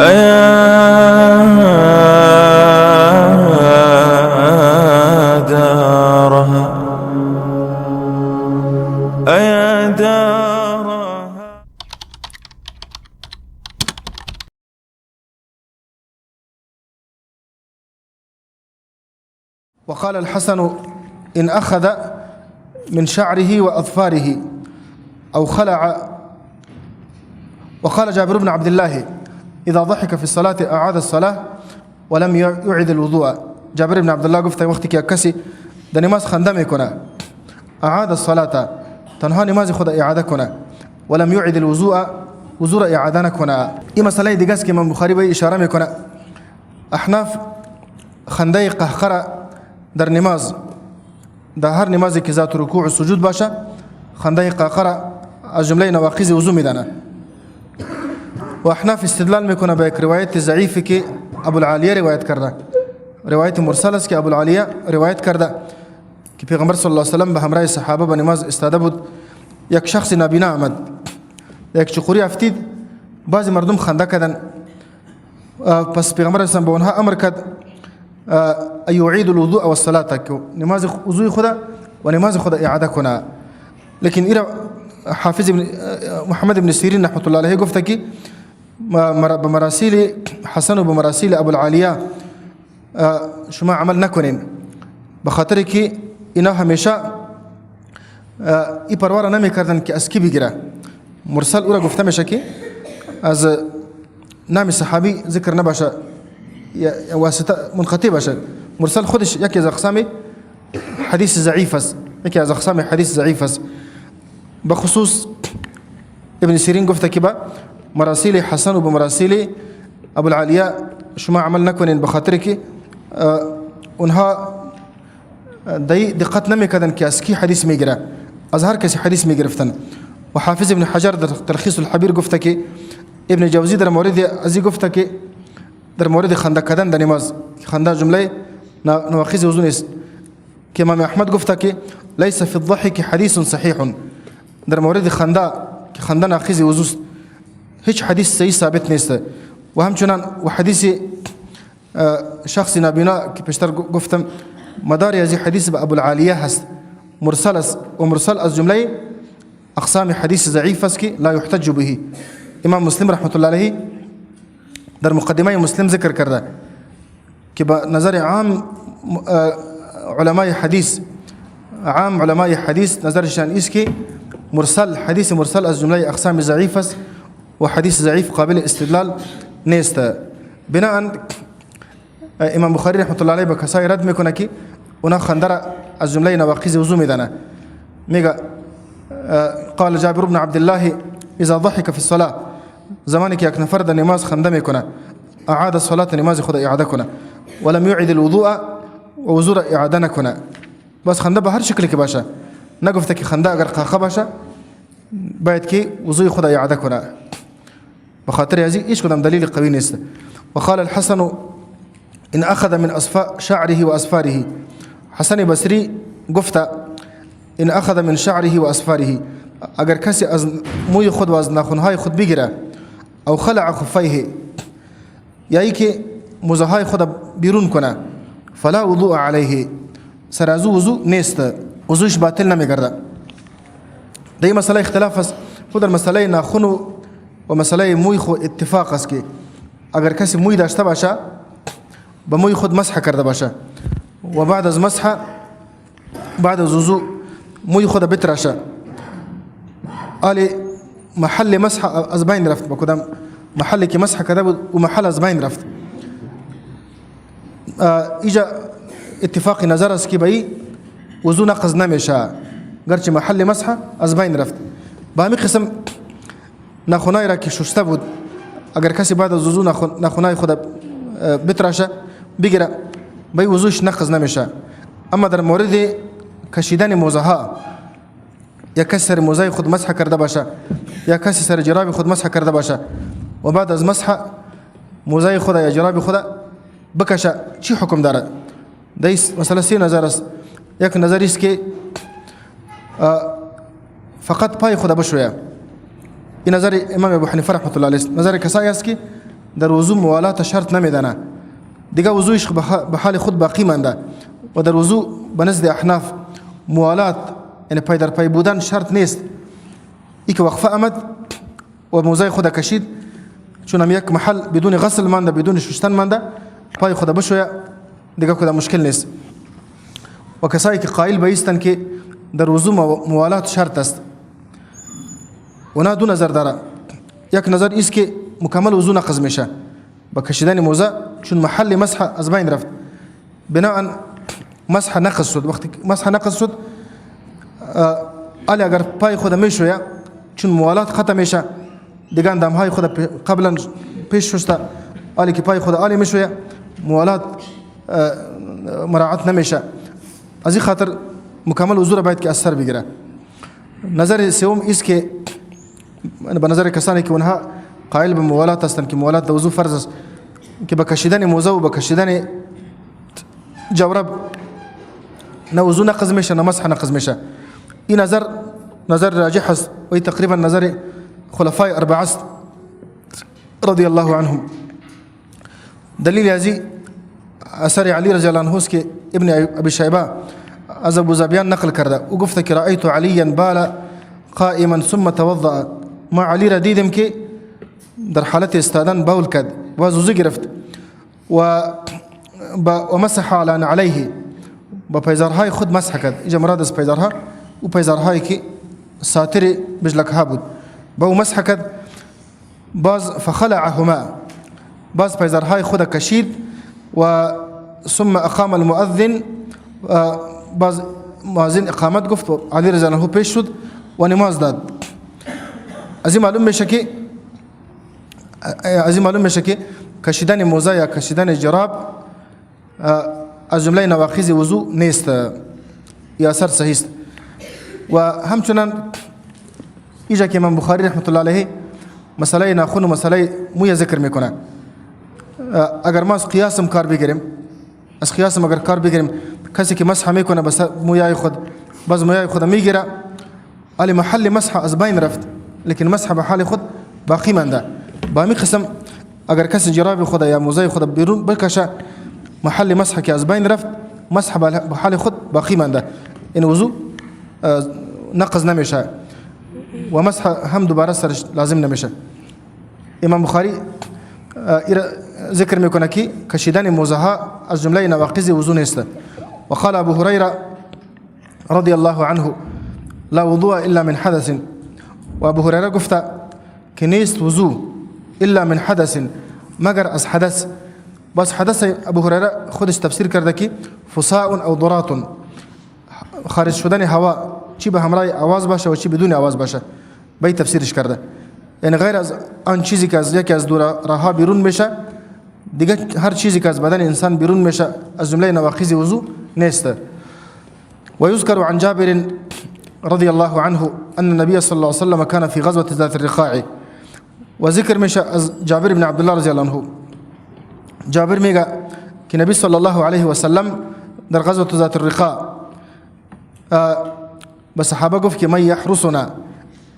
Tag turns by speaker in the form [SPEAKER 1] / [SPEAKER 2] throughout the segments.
[SPEAKER 1] أيا دارها أيا دارها.
[SPEAKER 2] وقال الحسن إن أخذ من شعره وأظفاره أو خلع. وقال جابر بن عبد الله إذا ضحك في الصلاة أعاد الصلاة ولم يعد الوضوء. جابر بن عبد الله گفت وقتی که کسی در نماز خنده میکنه اعاد الصلاة، تنها نماز خود اعاده کنه، ولم يعد الوضوء، وضوء اعاده نکنه. این مسئله دیگه است که امام بخاری به اشاره میکنه. احناف خنده قهقره در نماز، در هر نمازی که ذات رکوع و سجود باشه، خنده قهقره از جمله نواقض وضو میدانه. و احناف استدلال میکنه به یک روایت ضعیفی که ابوالعالیه روایت کرده، روایت مرسل است که ابوالعالیه روایت کرده که پیغمبر صلی الله علیه وسلم به همراه صحابه به نماز استاده بود، یک شخص نابینا آمد، یک چقوری افتید، بعضی مردم خنده کردن. پس پیغمبر اسلام به آنها امر کرد یعید الوضوء والصلاه، که نماز وضوء خود و نماز خود اعاده کنه. لیکن ایرا حافظ ابن محمد ابن سیرین رحمت الله علیه گفته که به مراسیل حسن و به مراسیل ابوالعالیه شما عمل نکنین، به خاطر که اینا همیشه ای پروا را نمیکردن که از کی بگیره. مرسل او را گفته میشه که از نام صحابی ذکر نباشه، واسطه منقطع باشه. مرسل خودش یکی از اقسام حدیث ضعیف است، یکی از اقسام حدیث ضعیف است. به خصوص ابن سیرین گفته که با مراسیل حسن و به مراسیل ابوالعالیه شما عمل نکنین، به خاطر که اونها دقت نمیکردن که از کی حدیث میگیره، از هر کسی حدیث میگرفتن. و حافظ ابن حجر در تلخیص الحبیر گفته که ابن جوزی در مورد ازی گفته که در مورد خنده کردن در نماز، خنده جمله نواقض وضو نیست، که امام احمد گفته که لیس فی الضحک حدیث صحیح، در مورد خنده که خنده ناقض وضو است هیچ حدیث صحیح ثابت نیست. و همچنان و حدیث شخص نابینا که پیشتر گفتم مدار از حدیث به ابوالعالیه هست، مرسل است، و مرسل از جمله اقسام حدیث ضعیف است که لا یحتج به. امام مسلم رحمت الله علیه در مقدمه مسلم ذکر کرده که به نظر عام علمای حدیث، عام علمای حدیث نظرشان است که مرسل، حدیث مرسل از جمله اقسام ضعیف است و حدیث ضعیف قابل استدلال نیست. بناء امام بخاری رحمت الله علیه به کسایی رد میکنه که اونا خنده را از جمله نواقض وضو میدانه. میگه قال جابر بن عبد الله اذا ضحك في الصلاه، زمانی که یک نفر در نماز خنده میکنه اعاد الصلاه، نماز خود اعاده کنه، ولم يعد الوضوء، و وضوء را اعاده نکنه. بس خنده به هر شکلی که باشه، نگفته که خنده اگر قاقه باشه باید که وضوء خود اعاده کنه، به خاطر از هیچ کدام دلیل قوی نیست. وقال الحسن إن أخذ من شعره وأسفاره، حسن بصری گفته إن أخذ من شعره وأسفاره، اگر کسی از موی خود و از ناخنهای خود بگیره، او خلع خفیه، یا ای که موزه خود بیرون کنه، فلا وضوء علیه، سر از او وضوء نیست، وضوعش باطل نمیگرده. در این مسئله اختلاف است. خود در مسئله ناخن و مسئله موی خو اتفاق است که اگر کسی موی داشته باشه به موی خود مسح کرده باشه و بعد از مسح، بعد از وضوء موی خود بتراشه، آلی محل مسح از بین رفت، با کدام محلی که مسح کرده بود و محل از بین رفت، اینجا اتفاق نظر است که به این وضو نقض نمیشه، گرچه محل مسح از بین رفت. به همین قسم ناخنای را که شسته بود، اگر کسی بعد از وضو ناخنای خود بتراشه بگیره، به وضوش نقض نمیشه. اما در مورد کشیدن موزه ها، یا کسی سر موزه خود مسح کرده باشه، یا کسی سر جراب خود مسح کرده باشه و بعد از مسح موزه خود یا جراب خود بکشه، چی حکم دارد؟ در این مسئله سه نظر است. یک نظر است که فقط پای خود بشویه، این نظر امام ابو حنیفه رحمت الله علیه است. نظر کسایی است که در وضو موالات شرط نمیدانه، دیگه وضویش به حال خود باقی مانده. و در وضو به نزد احناف موالات یعنی پای در پای بودن شرط نیست. ای که وقفه آمد و موزه خود کشید، چون هم یک محل بدون غسل مانده، بدون شستن مانده، پای خود بشویه دیگه کدام مشکل نیست. و کسایی که قائل به ایستن که در وضو موالات شرط است، اونا دو نظر داره. یک نظر ایست که مکمل وضو نقض میشه با کشیدن موزه، چون محل مسح از بین رفت، بناء مسح نقض شد. وقتی مسح نقض شد، علی اگر پای خود میشویه، چون موالات ختم میشه، دیگه اندامهای خود قبلا پیش شسته، علی که پای خود علی میشویه، موالات مراعات نمیشه. از این خاطر مکمل وضو را باید که از سر بگیره. نظر سوم ایست که به نظر کسانی که اونها قائل به موالات هستند که موالات در وضو فرض است، که با کشیدن موزه و با کشیدن جورب نه وضو نقض میشه نه مسح نقض میشه. این نظر نظر راجح است و این تقریبا نظر خلفای اربعه است رضی الله عنهم. دلیل ازی اثر علی رضی الله عنه است که ابن ابی شیبه از ابو زبیان نقل کرده، او گفته که رأیت علیا بال قائما ثم توضأ. ما علی را دیدم که در حالت استادن بول کرد و وضو گرفت و مسح علی علیه، با پیزارهای خود مسح کرد. اینجا مراد از پیزارها او پیزارهایی که ساتر بجلک ها بود، با او مسح کرد. باز فخلعهما، باز پیزارهای خود کشید و ثم اقام المؤذن، باز مؤذن اقامت گفت و علی رضی الله عنه پیش شد و نماز داد. از این معلوم میشه که کشیدن موزه یا کشیدن جراب از جمله نواقض وضو نیست یا اثر صحیح است. و همچنان اینجا که امام بخاری رحمت الله علیه مسئله ناخن و مسئله موی ذکر میکنه، اگر ما از قیاسم کار بگیریم، از قیاسم اگر کار بگیریم، کسی که مسح میکنه بس مویای خود، باز مویای خود میگیره، علی محل مسح از بین رفت، لیکن مسح به حال خود باقی مانده. با همین قسم اگر کسی جراب خود یا موزه خود بیرون بکشه، محل مسح که از بین رفت، مسح به حال خود باقی مانده، این وضو نقض نمیشه و مسح هم دوباره سرش لازم نمیشه. امام بخاری ذکر میکنه که کشیدن موزه ها از جمله نواقض وضو نیست. وقال ابو هريره رضی الله عنه لا وضوء الا من حدث. و ابو هریره گفته که نیست وضو الا من حدث، مگر از حدث. باز حدث ابو هریره خودش تفسیر کرده که فساء او ضرات، خارج شدن هوا، چی به همراه آواز باشه و چی بدون آواز باشه، به تفسیرش کرده. یعنی غیر از آن چیزی که از یکی از دو راه بیرون میشه، دیگه هر چیزی که از بدن انسان بیرون میشه از جمله نواقض وضو نیست. و یذکر عن جابر رضی الله عنه ان النبي صلى الله عليه وسلم كان في غزوة ذات الرقاع. و ذکر میشه از جابر بن عبد الله رضی الله عنه، جابر میگه که نبی صلی الله علیه و سلم در غزوة ذات الرقاع به صحابه گفت که من یحرسنا،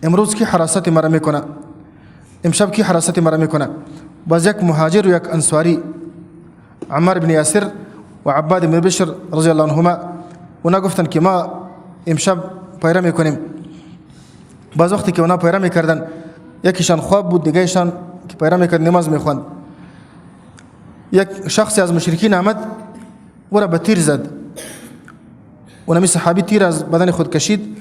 [SPEAKER 2] امروز کی حراست مرا میکنه، امشب کی حراست مرا میکنه؟ باز یک مهاجر و یک انصاری، عمار بن یاسر و عباد بن بشر رضی الله عنهما، اونا گفتن که ما امشب پیره میکنیم. باز وقتی که اونا پیره میکردن، یکیشان خواب بود، دیگهشان که پیره میکرد نماز میخواند. یک شخصی از مشرکین آمد او را به تیر زد. اونمی صحابی تیر از بدن خود کشید،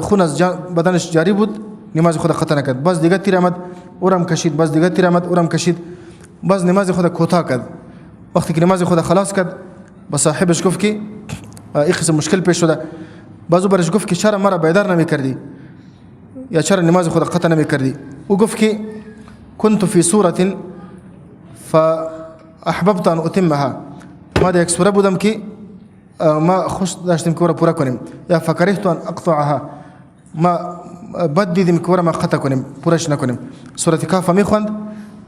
[SPEAKER 2] خون از بدنش جاری بود، نماز خود قطع نکرد. باز دیگه تیر آمد اورم کشید، باز دیگه تیر آمد اورم کشید، باز نماز خود کوتاه کرد. وقتی که نماز خود خلاص کرد، با صاحبش گفت که این قسم مشکل پیش شده. باز او برش گفت که چرا مرا بیدار نمی کردی یا چرا نماز خود قطع نمی کردی؟ او گفت که كنت في سورة فأحببت أن أتمها. ما در یک سوره بودم که ما خوش داشتیم که او را پورا کنیم، یا فکرهت ان اقطعها، ما بد دیدیم که او را ما قطع کنیم، پورش نکنیم. سوره کاف میخواند،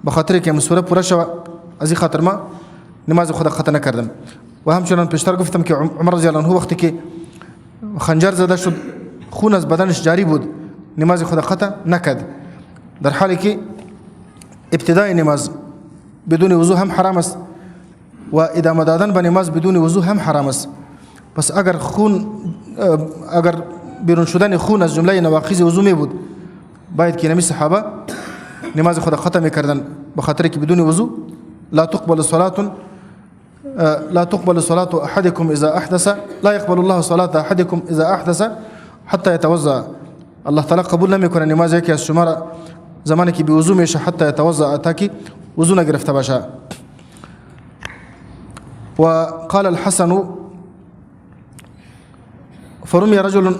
[SPEAKER 2] به خاطر که سوره پورا شود، از این خاطر ما نماز خود قطع نکردم. و همچنان پیشتر گفتم که عمر رضی الله عنه وقتی که خنجر زده شد، خون از بدنش جاری بود، نماز خود قطع نکرد، در حالی که ابتدای نماز بدون وضو هم حرام است و ادامه دادن به نماز بدون وضو هم حرام است. پس اگر خون، اگر بیرون شدن خون از جمله نواقض وضو می بود، باید که نمی صحابه نماز خود ختم میکردن، به خاطر که بدون وضو لا تقبل صلاة، لا تقبل صلاة احدكم اذا احدث، لا يقبل الله صلاة احدكم اذا احدث حتى يتوضا. الله تعالی قبول نمیکنه نماز یکی از شما را زمانی که بی وضو میشه، حتی يتوضا، تا که وضو نگرفته باشه. وقال الحسن فرمي رجل،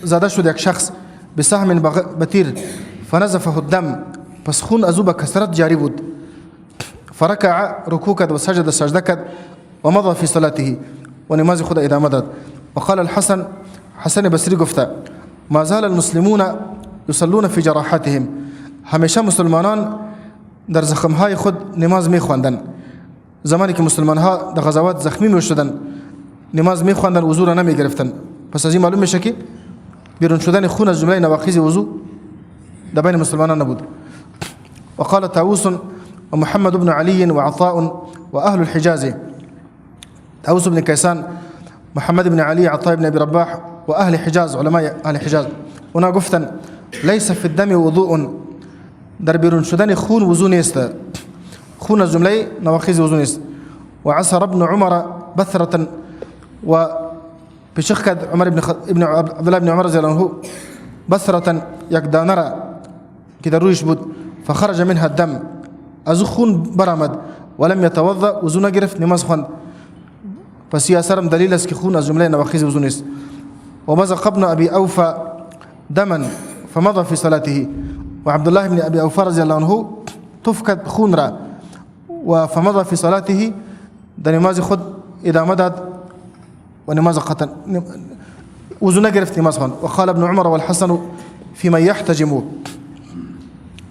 [SPEAKER 2] زده شد یک شخص بسهم بتیر، فنزفه الدم، پس خون از او به کثرت جاری بود. فرکع، رکوع کرد، و سجد، سجده کرد، و مضى في صلاته، و نماز خود ادامه داد. وقال الحسن، حسن بصری گفته ما زال المسلمون يصلون في جراحاتهم، همیشه مسلمانان در زخمهای خود نماز میخواندن. زمانی که مسلمان ها در غزوات زخمی میشدن نماز میخواندن، وضو را نمیگرفتن. پس از این معلوم میشه که بیرون شدن خون از جمله نواقض وضو در بین مسلمانان نبود. وقال طاووس ومحمد بن علي وعطاء وأهل الحجاز، طاووس بن كيسان، محمد بن علي، عطاء بن أبي رباح وأهل حجاز، علماء أهل حجاز، اونا گفتن ليس في الدم وضوء، در بیرون شدن خون وضو نیست، خون از جمله نواقض وضو نیست. وعصر ابن عمر بثرة، و پشخ کرد عمر ابن عبد الله بن عمر رضی الله عنه بثرة، یک دانه را که در رویش بود، فخرج منها الدم، از خون برآمد، ولم يتوضا، وضو نگرفت، نماز خواند. پس این اثرم دلیل است که خون از جمله نواقض وضو نیست. وبزق ابن ابي اوفى دما فمضى في صلاته، وعبد الله بن ابي اوفى رضی الله عنه تف کرد خون را و فمضى في صلاته، در نماز خود ادامه داد و نماز قطع وضو نگرفت، نماز خواند. وقال ابن عمر والحسن في من يحتجم،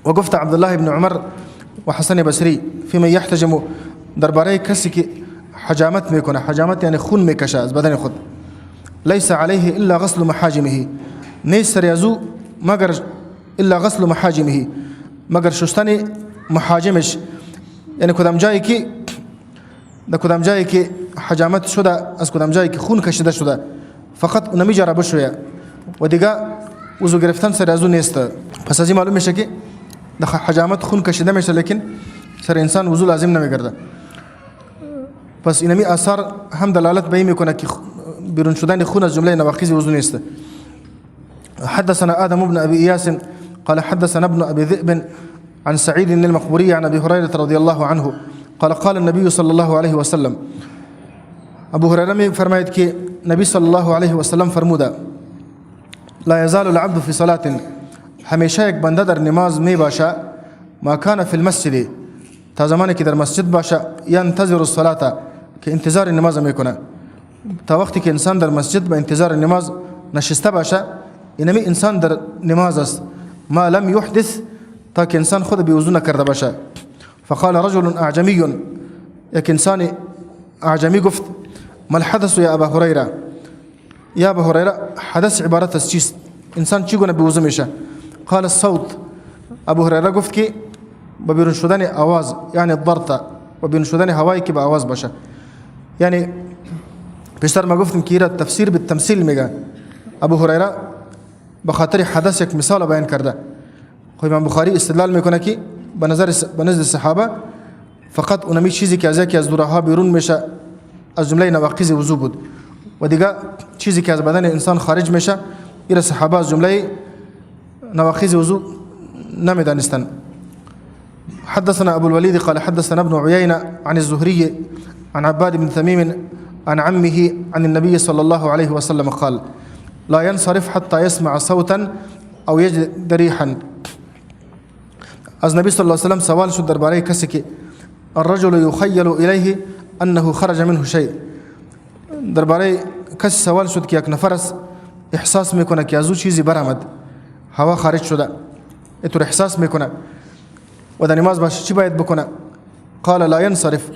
[SPEAKER 2] وگفت عبد الله بن عمر و حسن بصری في من يحتجم، درباره کسی که حجامت میکنه، حجامت یعنی خون میکشه از بدن خود، ليس عليه الا غسل محاجمه، نیست سر از او مگر الا غسل محاجمه، مگر شستن محاجمش، یعنی کدام جایی که در کدام جایی که حجامت شده، از کدام جایی که خون کشیده شده، فقط اونمی جا را بشویه و دیگه وضو گرفتن سر از او نیست. پس از این معلوم میشه که در حجامت خون کشیده میشه، لیکن سر انسان وضو لازم نمیگرده. پس اینمی آثار هم دلالت به این میکنه که بیرون شدن خون از جمله نواقض وضو نیست. حدثنا آدم بن أبي إياس قال حدثنا ابن أبي ذئب عن سعيد المقبوري عن أبي هريرة رضي الله عنه قال قال النبي صلى الله عليه وسلم، ابو هريره می فرماید که نبی صلی الله علیه و سلم فرموده لا يزال العبد في صلاة، همیشه یک بنده در نماز می باشه، ما كان في المسجد، تا زمانی که در مسجد باشه، ينتظر الصلاة، که انتظار نماز میکنه. تا وقتی که انسان در مسجد به انتظار نماز نشسته باشه، اینمی انسان در نماز است، ما لم يحدث، تا که انسان خود بی وضو نکرده باشه. فقال رجل اعجمی، یک انسان اعجمی گفت ما الحدث یا ابا هریره، یا ابا هریره حدث عبارت از چیست؟ انسان چگونه بی وضو میشه؟ قال الصوت، ابو هریره گفت که با بیرون شدن آواز، یعنی الضرطه، و بیرون شدن هوایی که با آواز باشه. یعنی پیشتر ما گفتیم که تفسیر به تمثیل میگه. ابو هریره به خاطر حدث یک مثال بیان کرده. خب امام بخاری استدلال میکنه که به نظر به نزد صحابه فقط اونمی چیزی که از یکی از دوره بیرون میشه از جمله نواقض وضو بود و دیگه چیزی که از بدن انسان خارج میشه ایره صحابه از جمله نواقض وضو نمیدانستن. حدثنا أبو الوليد قال حدثنا ابن عيينة عن الزهري عن عباد بن تميم عن عمه عن النبي صلى الله عليه وسلم قال لا ينصرف حتى يسمع صوتا أو يجد ريحا. از نبی صلی الله علیه وسلم سوال شد درباره کسی که الرجل يخيل إليه أنه خرج منه شيء، درباره کسی سوال شد که یک نفر است احساس میکنه که از او چیزی برآمد، هوا خارج شده، اینطور احساس میکنه و در نماز باشه چی باید بکنه؟ قال لا ينصرف،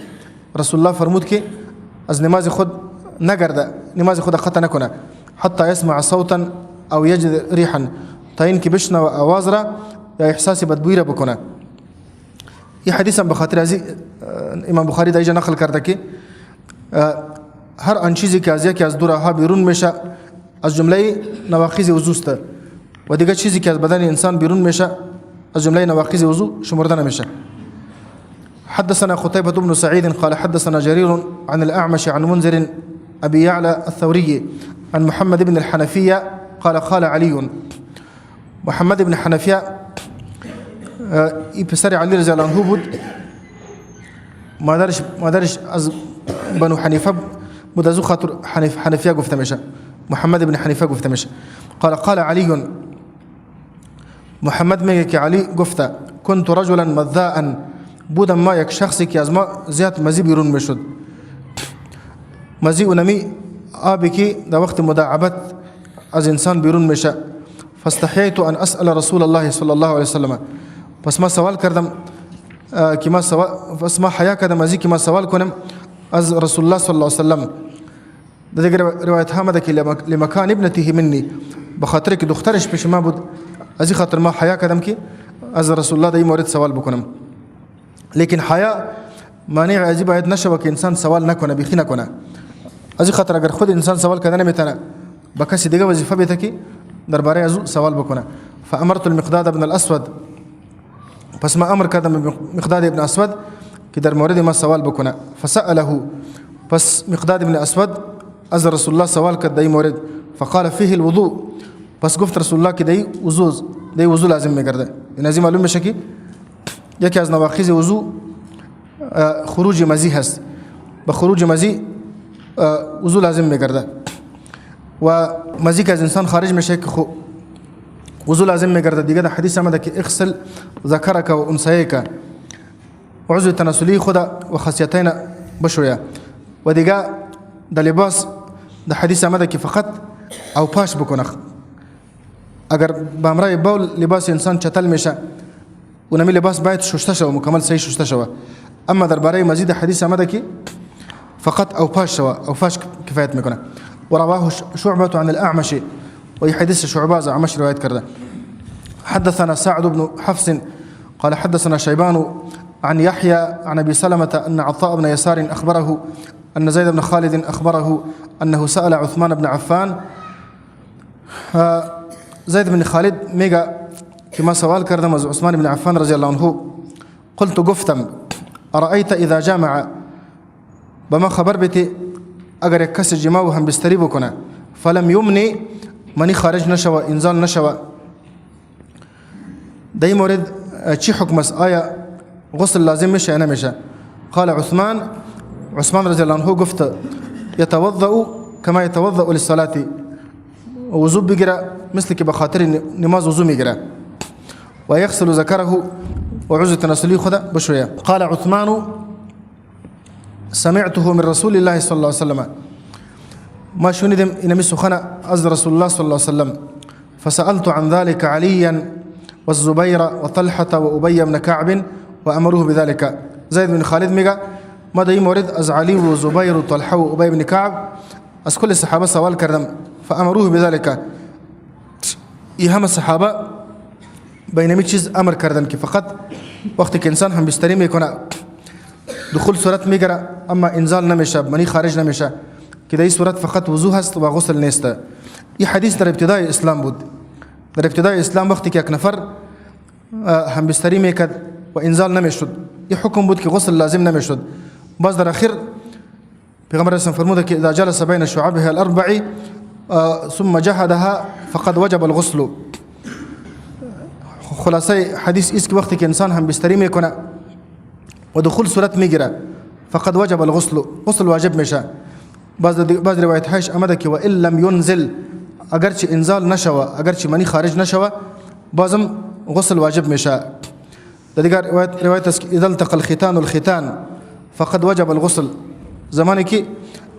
[SPEAKER 2] رسول الله فرمود که از نماز خود نگرده، نماز خود قطع نکنه، حتی يسمع صوتا او يجد ريحا، تا اینکه بشنوه آواز را یا احساس بدبویی را بکنه. این حدیث هم به خاطر از امام بخاری در اینجا نقل کرده که هر آن چیزی که از یکی از دو راه بیرون میشه از جمله نواقض وضو است، و دیگه چیزی که از بدن انسان بیرون میشه از جمله نواقض وضو شمرده نمیشه. حدثنا قتيبة بن سعيد قال حدثنا جرير عن الأعمش عن منذر أبي يعلى الثوري عن محمد بن الحنفية قال قال علي. محمد بن حنفیه این پسر علی رضی الله عنه بود، مادرش از بنو حنیفه بود، از او خاطر حنفیه گفته میشه، محمد بن حنیفه گفته میشه. قال قال علی، محمد میگه که علی گفته كنت رجلا مذاء، بودم ما یک شخصی که از ما زیاد مزی بیرون میشد. مزی اونمی آبی که در وقت مداعبت از انسان بیرون میشه. فاستحیت ان اسأل رسول الله صلی الله علیه وسلم، پس ما سوال کردم که ما سوال، پس ما حیا کردم از که ما سوال کنم از رسول الله صلی الله علیه وسلم. در دیگر روایت ها آمده که لمکان ابنته منی، به خاطر که دخترش پیش ما بود، از این خاطر ما حیا کردم که از رسول الله در این مورد سوال بکنم. لیکن حیا مانع از این باید نشوه که انسان سوال نکنه، بیخی نکنه. از این خاطر اگر خود انسان سوال کرده نمیتونه، با کسی دیگه وظیفه بیته که درباره از او سوال بکنه. فامرت المقداد بن الاسود، پس ما امر کردم مقداد ابن اسود که در مورد ما سوال بکنه. فسأله، پس مقداد ابن اسود از رسول الله سوال کرد در این مورد. فقال فيه الوضوء، پس گفت رسول الله که دی وضو لازم میگرده. این از این معلوم میشه که یکی از نواقض وضو خروج مزی هست، به خروج مزی وضو لازم میگرده و مزی که از انسان خارج میشه که خو وضو لازم میگرده. دیگه در حدیث آمده که اغسل ذکرک و انثیک، عضو تناسلی خود و خاصیتین بشویه. و دیگه در لباس در حدیث آمده که فقط او پاش بکنه، اگر به امرای بول لباس انسان چتل میشه اونمی لباس باید شسته شوه، مکمل صحیح شسته شوه. اما درباره مزید حدیث آمده که فقط او پاش شوه، او پاش کفایت میکنه. ورواه شعبة عن الأعمش، وهي حديث شعبة از أعمش رواية کرده. حدثنا سعد بن حفص قال حدثنا شيبان عن يحيى عن أبي سلمة أن عطاء بن يسار أخبره أن زيد بن خالد أخبره أنه سأل عثمان بن عفان. زيد بن خالد میگه که ما سوال کردم از عثمان بن عفان رضی الله عنه. قلت گفتم أرأيت إذا جامع، به ما خبر بده اگر یک کس جماع و هم بستری بکنه، فلم یمنی، منی خارج نشوه، انزال نشوه، در این مورد چی حکم است؟ آیا غسل لازم میشه یا نمیشه؟ قال عثمان، عثمان رضی الله عنه گفت یتوضأ کما یتوضأ للصلاة، وضو بگیره مثل که به خاطر نماز وضو میگیره، و یغسل ذکره و عضو تناسلی خود بشویه. قال عثمان سمعته من رسول الله صلى الله عليه وسلم، ما شنیدم اینمی سخن از رسول الله صلى الله عليه وسلم. فسألت عن ذلك عليا والزبير وطلحة وأبي بن كعب وأمروه بذلك. زید بن خالد میگه ما در این مورد از علی و زبیر و طلحه و ابی بن کعب از کل صحابه سوال کردم. فأمروه بذلك، ای همه صحابه به اینمی چیز امر کردن که فقط وقتی که انسان هم بستری میکنه دخول صورت میگیره اما انزال نمیشه، منی خارج نمیشه، که در این صورت فقط وضو هست و غسل نیست. این حدیث در ابتدای اسلام بود. در ابتدای اسلام وقتی که یک نفر هم بستری میکرد و انزال نمیشد، این حکم بود که غسل لازم نمیشد. باز در آخر پیغمبر اسلام فرموده که اذا جلس بین شعبها الاربع ثم جحدها فقد وجب الغسل. خلاصه حدیث است که وقتی که انسان هم بستری میکنه و دخول صورت میگیره فقد وجب الغسل، غسل واجب میشه. بعض روایت هایش آمده که و ان لم ينزل، اگرچه انزال نشوه، اگرچه منی خارج نشوه، بازم غسل واجب میشه. در دیگر روایت است که اذا التقى الختان الختان فقد وجب الغسل، زمانی که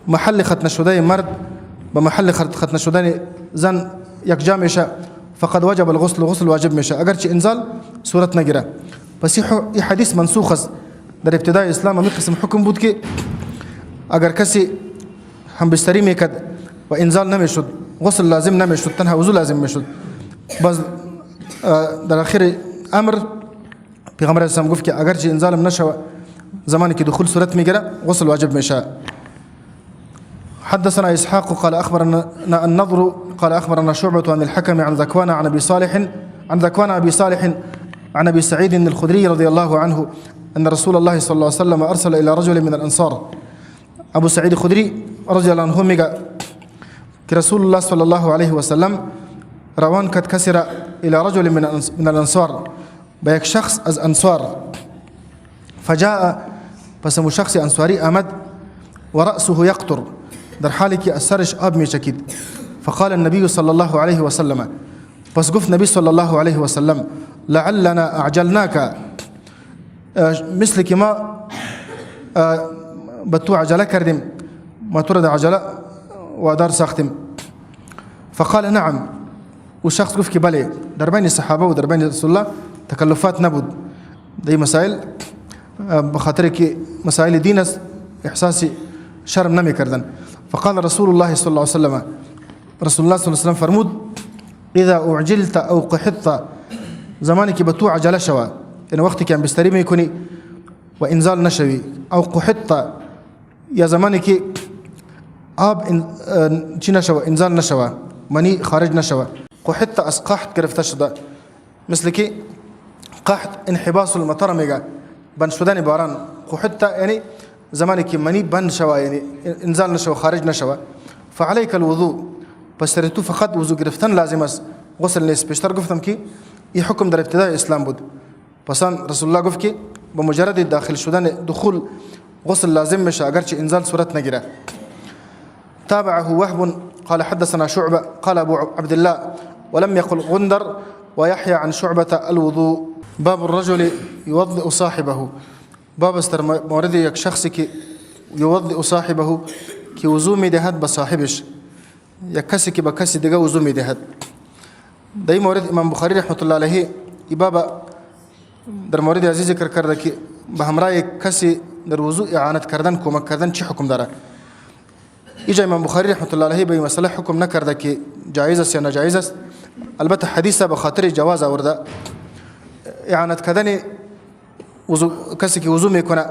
[SPEAKER 2] محل ختنه شده مرد به محل ختنه شدن زن یکجا میشه فقد وجب الغسل، غسل واجب میشه اگرچه انزال صورت نگیره. پس این حدیث منسوخ است. در ابتدای اسلام همین قسم حکم بود که اگر کسی هم بستری میکرد و انزال نمیشد، غسل لازم نمیشد، تنها وضو لازم میشد. باز در آخر امر پیغمبر اسلام گفت که اگرچه انزالم نشوه زمانی که دخول صورت میگیره غسل واجب میشه. حدثنا اسحاق قال اخبرنا النضر قال اخبرنا شعبة عن الحكم عن ذكوان عن ابي صالح عن ذكوان ابي صالح عن ابي سعيد الخدري رضي الله عنه ان رسول الله صلى الله عليه وسلم ارسل الى رجل من الانصار. ابو سعید خدری رضی الله عنه میگه که رسول الله صلی الله علیه و سلم روان کرد کسی را الى رجل من الانصار، به یک شخص از انصار. فجاء، پس مو شخص انصاری آمد، و رأسه یقطر، در حالی که از سرش آب میچکید. فقال النبي صلی الله علیه و سلم، پس گفت نبی صلی الله علیه و سلم لعلنا اعجلناک، مثل که ما به تو عجله کردیم، ما تو را در عجله وادار ساختیم. فقال نعم، و شخص گفت که بله. در بین صحابه و در بین رسول الله تکلفات نبود در این مسائل، به خاطر که مسائل دین است احساس شرم نمی کردن. فقال رسول الله صلی الله علیه وسلم، رسول الله صلی الله علیه وسلم فرمود اذا اعجلت او قحطت، زمانی که به تو عجله شوه، یعنی وقتی که بستری میکنی و انزال نشوی، او قحطت، یا زمانی که آب چی نشوه، انزال نشوه، منی خارج نشوه. قحط از قحط گرفته شده، مثل که قحط انحباس المطر میگه، بند شدن باران. قحط یعنی زمانی که منی بند شوه، یعنی انزال نشوه، خارج نشوه. فعلیک الوضوء، پس سر تو فقط وضو گرفتن لازم است، غسل نیست. پیشتر گفتم که این حکم در ابتدای اسلام بود، پس رسول الله گفت که به مجرد داخل شدن دخول غسل لازم میشه اگرچه انزال صورت نگیره. تابعه وهب قال حدثنا شعبة قال أبو عبد الله ولم يقل غندر ويحيى عن شعبة الوضوء. باب الرجل يوضئ صاحبه، باب است در مورد یک شخصی که یوضئ صاحبه، که وضو میدهد به صاحبش، یک کسی که به کسی دیگه وضو میدهد. در این مورد امام بخاری رحمت الله علیه این باب در مورد عزیز ذکر کرده که به همراه کسی در وضو اعانت کردن، کمک کردن چه حکم داره. اینجا امام بخاری رحمت الله علیه به این مسئله حکم نکرده که جایز است یا ناجایز است. البته حدیث به خاطر جواز آورده. اعانت کردن وضو، کسی که وضو میکنه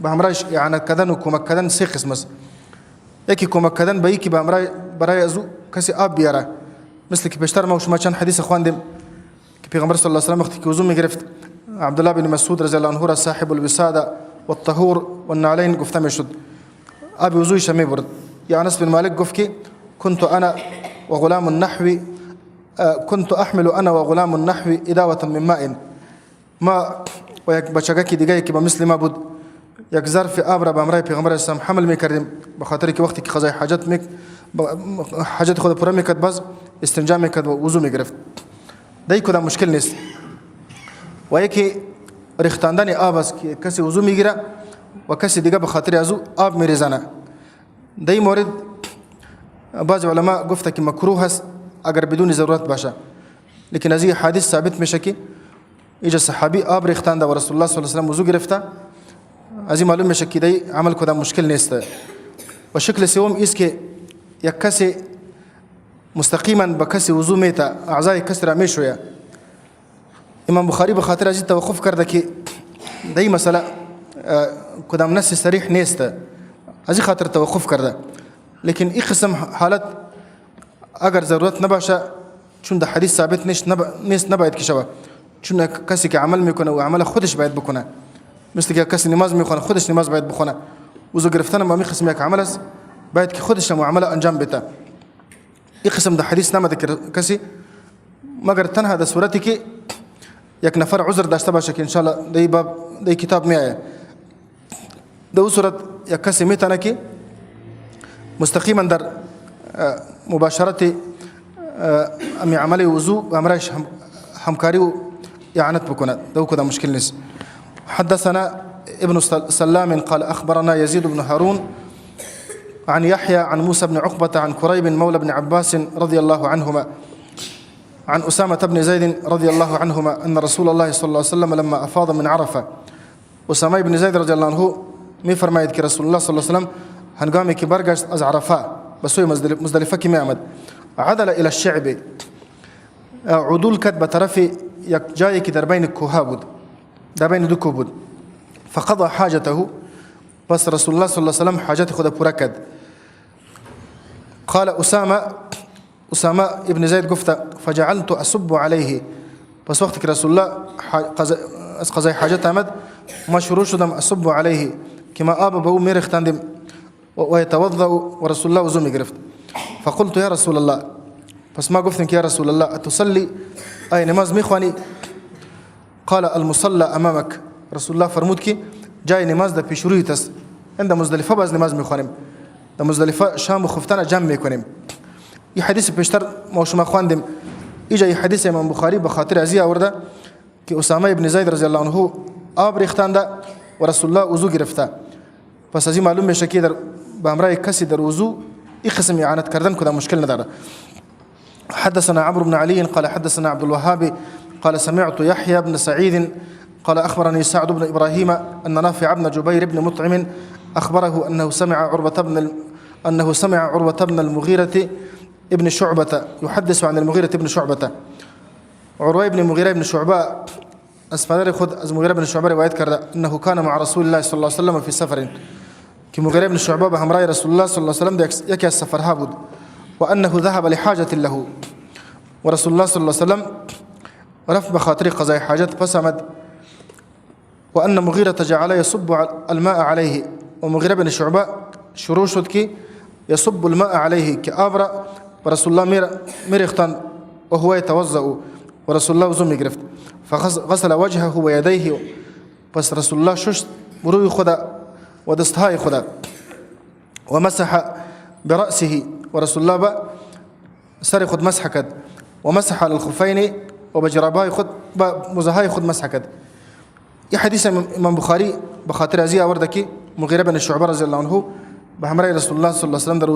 [SPEAKER 2] به همراهش اعانت کردن و کمک کردن سه قسم است. یکی کمک کردن به یکی به همراه برای از او کسی آب بیاره، مثل که پیشتر ما و شما چند حدیث خواندیم که پیغمبر صلی الله علیه و سلم وقتی که وضو میگرفت عبدالله بن مسعود رضی الله عنه را صاحب الوساده والطهور والنعلین گفته میشد، آب وضویش میبرد. یا انس بن مالک گفت که كنت انا وغلام النحو، كنت احمل انا وغلام النحو اداوه من ماء، ما و یک بچگکی دیگه که به مثل ما بود یک ظرف آب را به همراه پیغمبر اسلام حمل میکردیم، به خاطر که وقتی که قضای حاجت حاجت خود پوره میکرد باز استنجا میکرد و وضو میگرفت. در کدام مشکل نیست. و یکی ریختاندن آب است که کسی وضو میگیره و کسی دیگه به خاطر از او آب میریزنه. در این مورد بعض علما گفته که مکروه است اگر بدون ضرورت باشه، لیکن از این حدیث ثابت میشه که اینجا صحابی آب ریختند و رسول الله صلی الله علیه و سلم وضو گرفته، از این معلوم میشه که در عمل کدام مشکل نیست. و شکل سوم است که یک کسی مستقیما به کسی وضو میته، اعضای کسی را میشویه. امام بخاری به خاطر از این توقف کرده که در این مسئله کدام نص صریح نیست، از این خاطر توقف کرده. لیکن این قسم حالت اگر ضرورت نباشه، چون در حدیث ثابت نیست نباید که شوه، چون کسی که عمل میکنه و عمل خودش باید بکنه، مثل که کسی نماز میخونه خودش نماز باید بخونه، وضو گرفتن هم همین قسم یک عمل است، باید که خودش هم عمل انجام بده. این قسم در حدیث نامده که کسی مگر تنها در صورتی که یک نفر عذر داشته باشه که انشالله در این باب در این کتاب میآید، در اون صورت یک کسی میتونه که مستقیما در مباشرت امی عمل وضو همراهش همکاری و اعانت بکند، در او کدام مشکل نیست. حدثنا ابن سلام قال أخبرنا يزيد بن هارون عن يحيى عن موسى بن عقبة عن كريب مولى بن عباس رضي الله عنهما عن أسامة بن زيد رضي الله عنهما أن رسول الله صلى الله عليه وسلم لما أفاض من عرفة. أسامة بن زيد رضي الله عنه می فرماید که رسول الله صلی الله علیه و سلم هنگامی که برگشت از عرفه به سوی مزدلفه که می آمد، عدل إلى الشعب، عدول کرد به طرف یک جایی که در بین کوه بود، در بین دو کوه بود. فقضى حاجته، پس رسول الله صلی الله علیه وسلم حاجت خود پوره کرد. قال اسامه، اسامه ابن زید گفته فجعلت اصب علیه، پس وقتی که رسول الله از قضای حاجت آمد ما شروع شدم اصب علیه که ما آب به او میریختندیم و یتوضأ و رسول الله وضو میگرفت. فقلت یا رسول الله، پس ما گفتیم که یا رسول الله اتصلی، آیا نماز میخوانی؟ قال المصلى امامک، رسول الله فرمود که جای نماز در پیش رویت است. عند مزدلفه باز نماز میخوانیم، در مزدلفه شام و خفتن جمع میکنیم. این حدیث پیشتر ما شما خواندیم. اینجا این حدیث امام بخاری به خاطر ازی آورده که اسامه ابن زید رضی الله عنه آب ریختنده و رسول الله وضو گرفته. پس از این معلوم میشه که در به همراه کسی در وضو این قسم اعانت کردن کدام مشکل نداره. حدثنا عمرو بن علي قال حدثنا عبد الوهاب قال سمعت يحيى بن سعيد قال أخبرني سعد بن إبراهيم أن نافع بن جبير بن مطعم أخبره أنه سمع عروة بن المغيرة ابن شعبة يحدث عن المغيرة ابن شعبة. عروة بن المغيرة بن شعبة از پدر خود از مغیره بن شعبه روایت کرده انه كان مع رسول الله صلی الله علیه وسلم في سفر، که مغیره بن شعبه به همراه رسول الله صلی الله علیه وسلم در یکی از سفرها بود. و انه ذهب لحاجة له، و رسول الله صلی الله علیه وسلم رفت به خاطر قضای حاجت پس آمد. و ان مغیره جعل يصب الماء عليه، و مغیره بن شعبه شروع شد که يصب الماء عليه که آب را رسول الله میریختند و هو يتوضأ و رسول الله وضو میگرفت. فغسل وجهه و یدیه، پس رسول الله شست روی خود و دستهای خود. و مسح برأسه، و رسول الله به سر خود مسح کرد. و مسح على الخفین، و به جرابهای خود به موزههای خود مسح کرد. این حدیث امام بخاری به خاطر ازی آورده که مغیره بن شعبه رضی الله عنه به همراه رسول الله صلی الله علیه وسلم در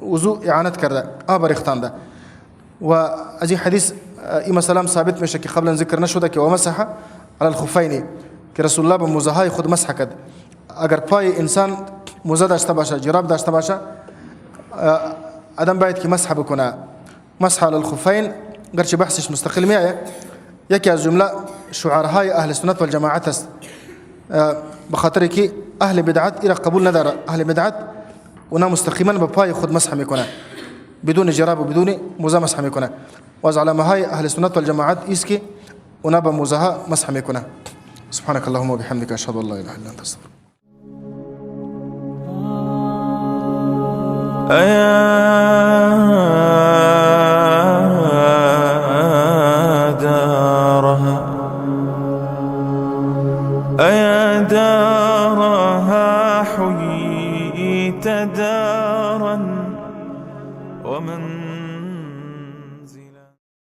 [SPEAKER 2] وضو اعانت کرده، آب ریختنده. و از این حدیث این مثلا ثابت میشه که قبلا ذکر نشده که و مسح علی الخفین، که رسول الله به موزه های خود مسح کرد. اگر پای انسان موزه داشته باشه، جراب داشته باشه، آدم باید که مسح بکنه. مسح علی الخفین گرچه بحثش مستقل میایه، یکی از جمله شعارهای اهل سنت والجماعت است، به خاطر که اهل بدعت ایرا قبول نداره. اهل بدعت اونا مستقیما به پای خود مسح میکنه، بدون جراب و بدون موزه مسح میکنه. و از علامه های اهل سنت والجماعت ایست که اونا به موزه ها مسح میکنه. سبحانك اللهم وبحمدك اشهد ان لا اله الا انت استغفرك.
[SPEAKER 1] أيا دارها أيا دارها حييت دارا ومن